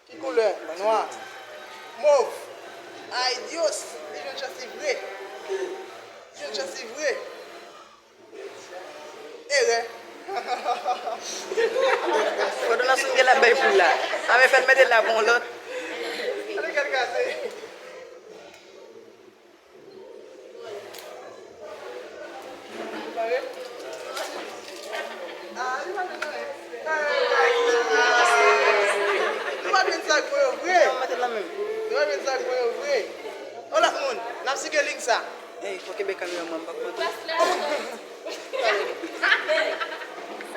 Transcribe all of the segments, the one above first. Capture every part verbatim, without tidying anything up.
Ki koulè? Nwa. Mov. Ay, Dios! Li jwenn chans li vre. Li jwenn chans li vre. Erè. Fò nou nan sou gen la bay pou la. A men fè l mete la pou yon lòt. Gade kèl kase. Pare? Ah, li pa jwenn anyen. Li pa jwenn sa k bon yo vre. Li pa jwenn sa k bon yo vre. On lòt moun, n ap sige lig sa. Ey, fò kenbe kamera mwen, m p ap kontan.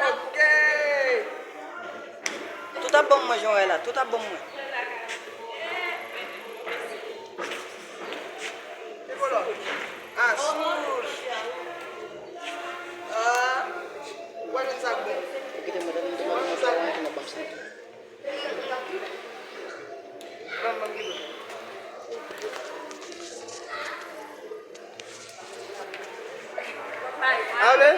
Ok. Tout ap ban mwen, jan w wè la, tout ap ban mwen. Ki koulè? Ah, wouj. Ah, ou pa jwenn sa k bon. Ou pa jwenn sa k bon. Ale.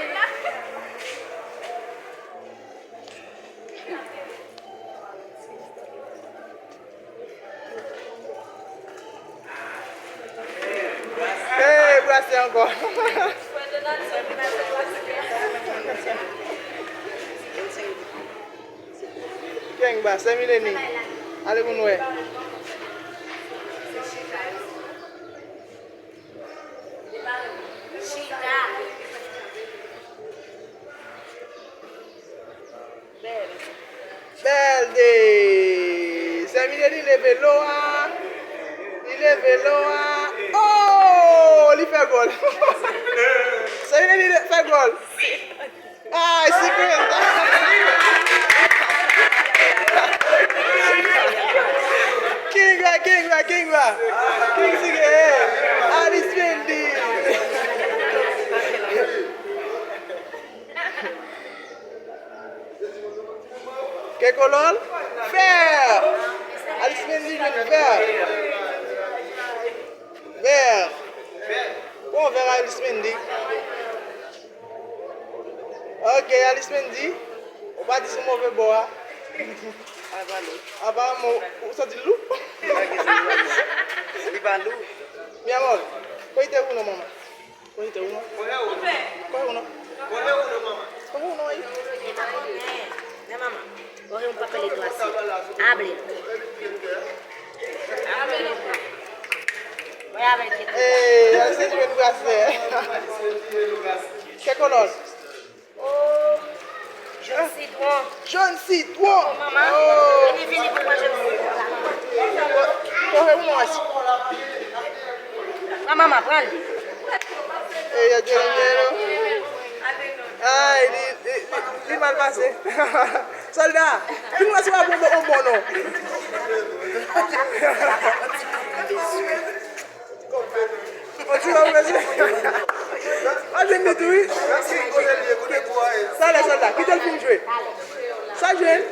Hey, brase ankò. Kengba, sè Mileni. Ale pou n wè. Bèl de. Sè Mileni leve lo a. Li leve lo a. Oh! Li fè gòl. Sè Mileni fè gòl. Ay, sikrèt! Kengba, kengba, kengba! King Sige! Alice Mendy! Kekolòl? Vè! Alice Mendy jwenn vè! Vè! Bon, vè Alice Mendy. Ok, Alice Mendy, ou pati sou move bò a. Apa lou. Apa, mo, ou santi l lou? Li pa lou. Mi amor, cogiste uno, mamá. Cogiste uno. Coge uno. Coge uno, mamá. Coge uno ahí. Ven, mamá. Coge un papel y tú así. Abre. Voy a ver qué tú. Eh, ese es buen placer. Qué color? Oh, jòn sitwon. Jòn sitwon. Oh, manman. Oh. Vini, vini pou mwen jòn sitwon. Kote ou mwen? Pran manman, pran li. E, yo di l, ay, li, li, li, li mal pase. Sòlda, fin wè si w ap bon, bon, bon, non. On ti kòb mesye. Al vin li tou, wi. Talè, sòlda, kite l fin jwe. Sa jwenn.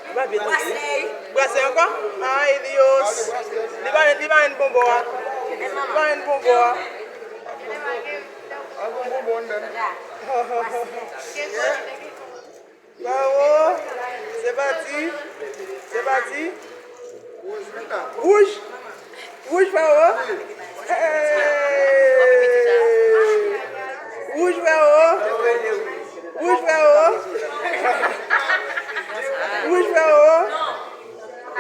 Li pa byen tou. Brase ankò? Ay, Dios. Li pa, li pa jwenn bon bò a. Li pa jwenn bon bò a. Bravo! Se pati! Se pati! Wouj! Wouj, freo! Hey! Wouj, freo! Wouj, freo! Wouj, freo!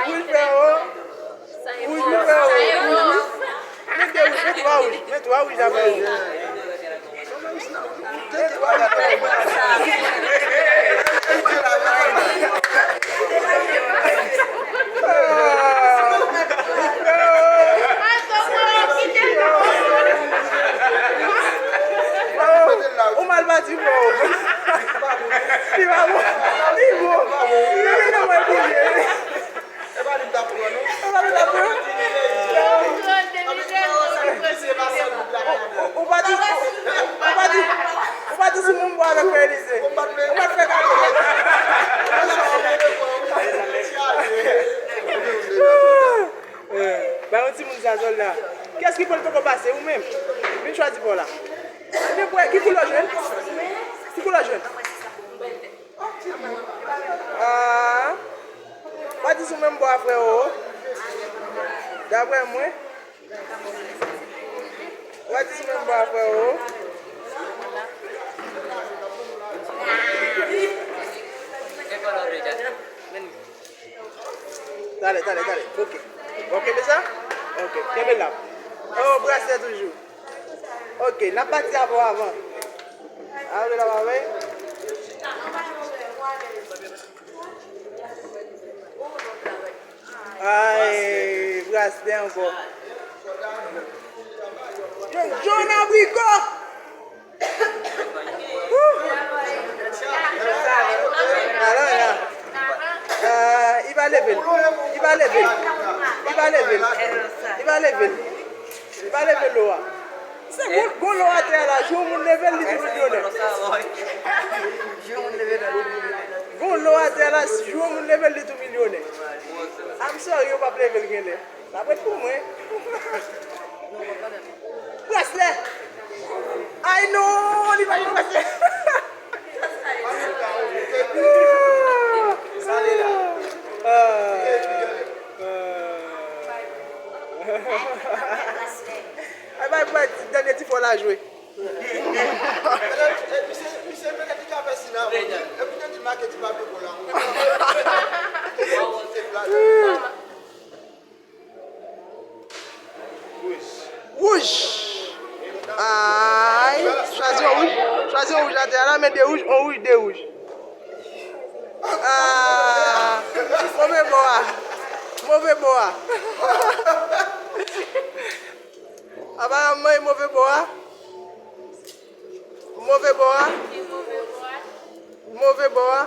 Wouj, freo! Wouj, freo! Wouj, wi. Men de wouj, men twa wouj, men twa wouj la, freo. Ou mal pati, bro. Li pa bon. Li bon. Li bon, li bon. E pa li t ap pran, non. E pa li t ap pran. Ou, ou pa di, ou, ou pa di, ou pa di sou moun bò avèk frè Elize. Ou pa t fè kado. Eh, ba yon timoun sa, sòlda. Kiyès ki pran l poko pase? Ou menm? Vin chwazi pa w la. Ebyen, bwè, ki koulè w jwenn? Ki koulè w jwenn? Ah. Pa di sou menm bò a, freo. Daprè mwen. Pa di sou menm bò a, freo. Talè, talè, talè. Ok. Ok, mezanmi? Ok, kenbe la. Oh, brasè toujou. Ok, n ap pati avè w avan. Avan la, avan. Ay, brasè ankò. Jòn abriko. Alò la. Ah, li pa leve l. Li pa leve l. Li pa leve l. Li pa leve l. Li pa leve lo a. Se gon, gon lo atè a la, jou moun leve l, li tou milyonè. Gon lo atè a la, jou moun leve l, li tou milyonè. I'm sorry, yo p ap leve l genlè. Sa ap ret pou mwen. Braslè! Ay non, li pa gen braslè. Ah, ah, ah. Ay, bay, bay, dènye ti fò la jwe. Misye, misye, misye, petèt li ka fè sila, bon, epi te di make ti papye kou la. Se plat. Wouj. Ay, chwazi yon wouj. Chwazi yon wouj atè a la, men de wouj, yon wouj, de wouj. Ah, move bò a. Move bò a. Aparamman, e move bò a. Move bò a. Move bò a.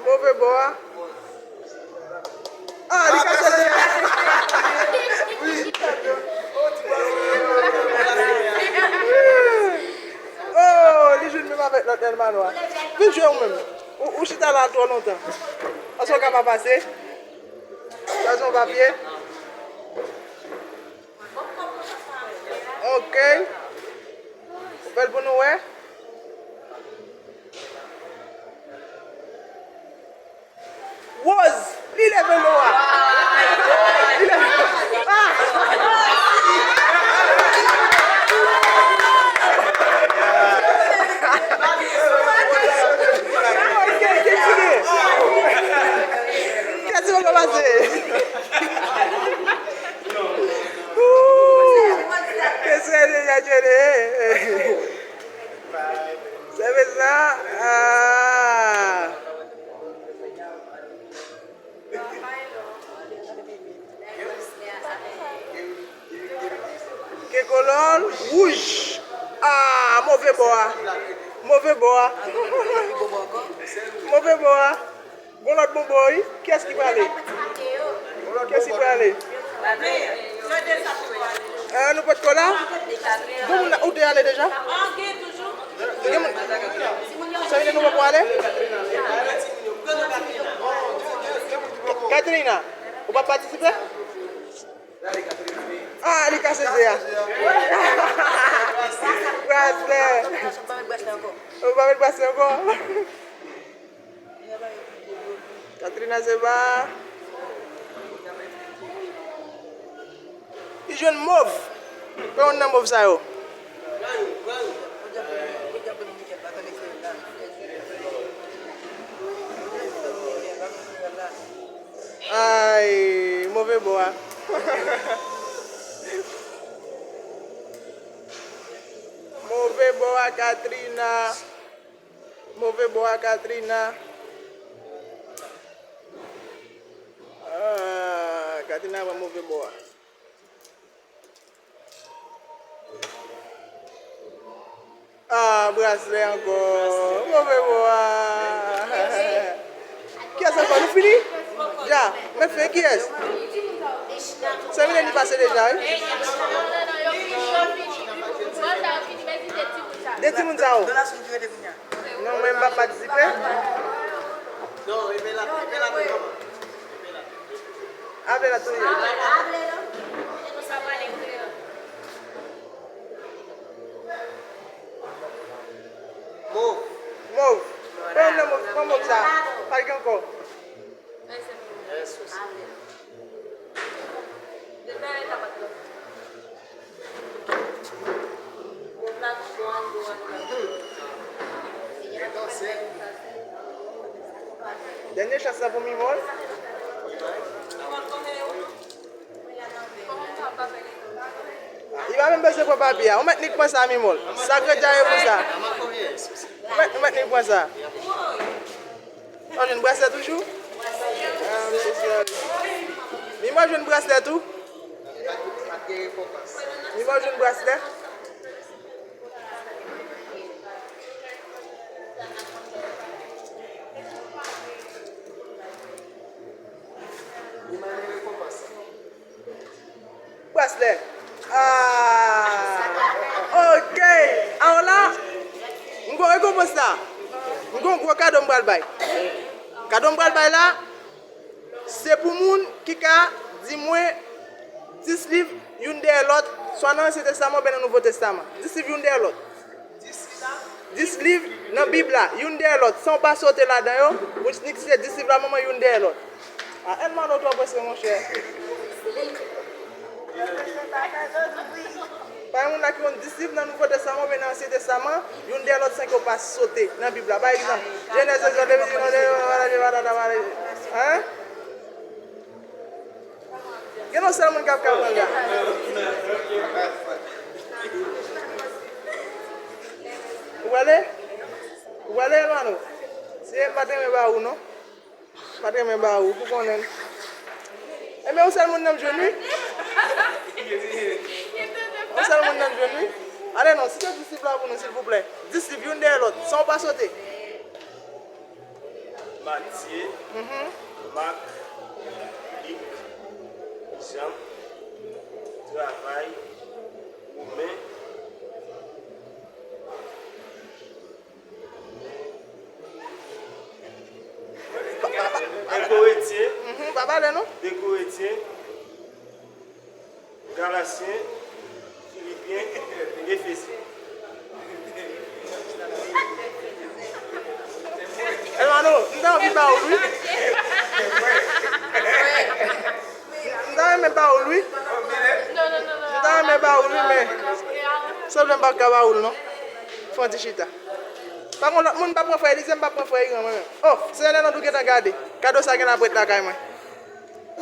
Move bò a. Ah, li kase de. Oh, li jwenn menm avèk lòt Elmano a. Vin jwe ou menm. Ou, ou chita la twò lontan. Èske w ka pa pase? Chwazi yon papye. Ok. Ou fè l pou nou wè. Woz, li leve lo a. Li leve lo a. Ah! Ok, ki ti li? Kèt yo kòmanse. Ooh! Kesè deja jere. Sèvis la. Ah! Ke kolòn wouj. Ah, move bò a. Move bò a. Move bò a. Gon lòt bon bò, wi. Kiyès ki prale? Kiyès ki prale? Eh, nou potko la? Gon moun ou te ale deja? Gen moun. Sa vle di nou poko ale? Katrina, ou p ap patisipe? Ah, li kase ze a. Braslè. Ou pa met braslè ankò? Katrina se pa. Li jwenn mov. Pran youn nan mov sa yo. Ay, move bò a. Move bò a, Katrina. Move bò a, Katrina. Ah, Katrina pran move bò a. Ah, braslè ankò. Move bò a. Kiyès ankò? Nou fini? Ja. Men fen, kiyès? Sèmine li pase deja, wi. De timoun sa yo. Non, mwen m p ap patisipe. Ave la touye. Chans la pou Mimòl. Li pa menm bezwen pran papye a. Ou mèt nik pran sa, Mimòl. Sa gredya ye pou sa. Ou mèt, ou mèt nik pran sa. Ou jwenn braslè toujou? Ah, misye sere. Mimòl jwenn braslè tou? Mimòl jwenn braslè? Braslè. Ah, ok. Alò la, m gon rekonpans la. M gon gwo kado m pral bay. Kado m pral bay la, se pou moun ki ka di mwen dis liv youn dèyè lòt, swa nan Ansyen Testaman oubyen nan Nouvo Testaman. Dis liv youn dèyè lòt. Dis liv nan Bib la, youn dèyè lòt, san w pa sote ladan yo, ou nik site dis liv la, manman, youn dèyè lòt. A, Elmano twò prese, monchè. Pa gen moun la ki konn dis liv nan Nouvo Testaman oubyen nan Ansyen Testaman, youn dèyè lòt san ke w pa sote nan Bib la. Pa egzanp, Jenèz, Egzòd, Leviti, Nòmb, Malaki, patati patata, patati. Hein? Gen yon sèl moun k ap ka pran la. Ou prale? Ou prale, Elmano? Se m pa t renmen ba ou, non. M pa t renmen ba ou, pou konnen. Ebyen, yon sèl moun nan m jwenn, wi. Yon sèl moun nan m jwenn, wi. Ale non, site dis liv la pou nou, silvouplè. Dis liv, youn dèyè lòt, san w pa sote. Matye, Mak, Lik, Jan, Travay, Women, De Korentyen, mhm, pa pale non. De Korentyen, Galasyen, Filipyen, Efesyen. Elmano, m ta anvi ba ou l, wi. M ta renmen ba ou l, wi. M ta renmen ba ou l, wi, men. Sanble m pa ka ba ou l, non. Fè yon ti chita. Pa gen lòt moun, m pa pran frè Elizè, m pa pran frè Iran, mwen menm. Oh, Senyè Lanlande, ou gentan gade. Kado sa gen la pou ret lakay mwen.